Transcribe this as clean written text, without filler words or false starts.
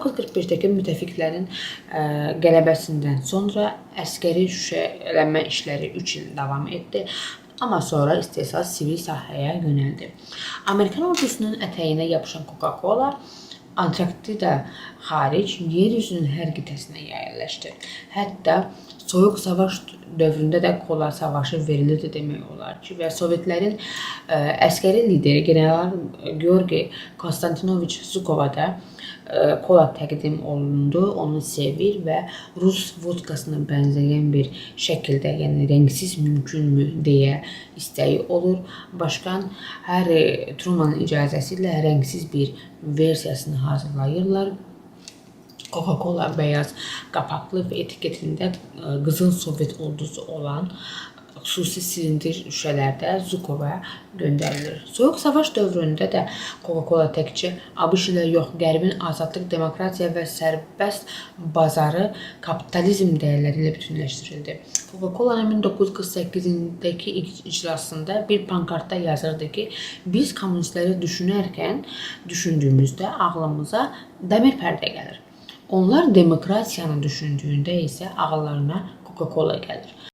1945-dəki müttəfiqlərin qələbəsindən sonra əskəri şüşələnmə işləri 3 il davam etdi. Amma sonra istehsal sivil sahəyə yönəldi. Amerikan ordusunun ətəyinə yapışan Coca-Cola Antarktida xaric yer üzünün hər qitəsinə yayılmışdı. Hətta Soyuq Savaş dövründə də kola savaşı verilirdi demək olar ki, və Sovetlərin əskəri lideri general Georgi Konstantinoviç Zukova da kola təqdim olundu. Onu sevir və rus vodkasına bənzəyən bir şəkildə, yəni rəngsiz mümkünmü deyə istəyi olur. Başqan Harry Trumanın icazəsi ilə rəngsiz bir versiyasını hazırlayırlar. Coca-Cola bəyaz qapaqlı və etiketində qızıl Sovet ulduzu olan xüsusi silindir şüşələrdə Zukova göndərilir. Soyuq savaş dövründə də Coca-Cola təkcə ABŞ ilə yox, Qərbin azadlıq, demokratiya və sərbəst bazarı kapitalizm dəyərləri ilə bütünləşdirildi. Coca-Cola-nın 1948-dəki iclasında bir pankartda yazırdı ki, biz kommunistləri düşünərkən düşündüyümüzdə ağlımıza dəmir pərdə gəlir. Onlar demokratiyanı düşündüyündə isə ağıllarına Coca-Cola gəlir.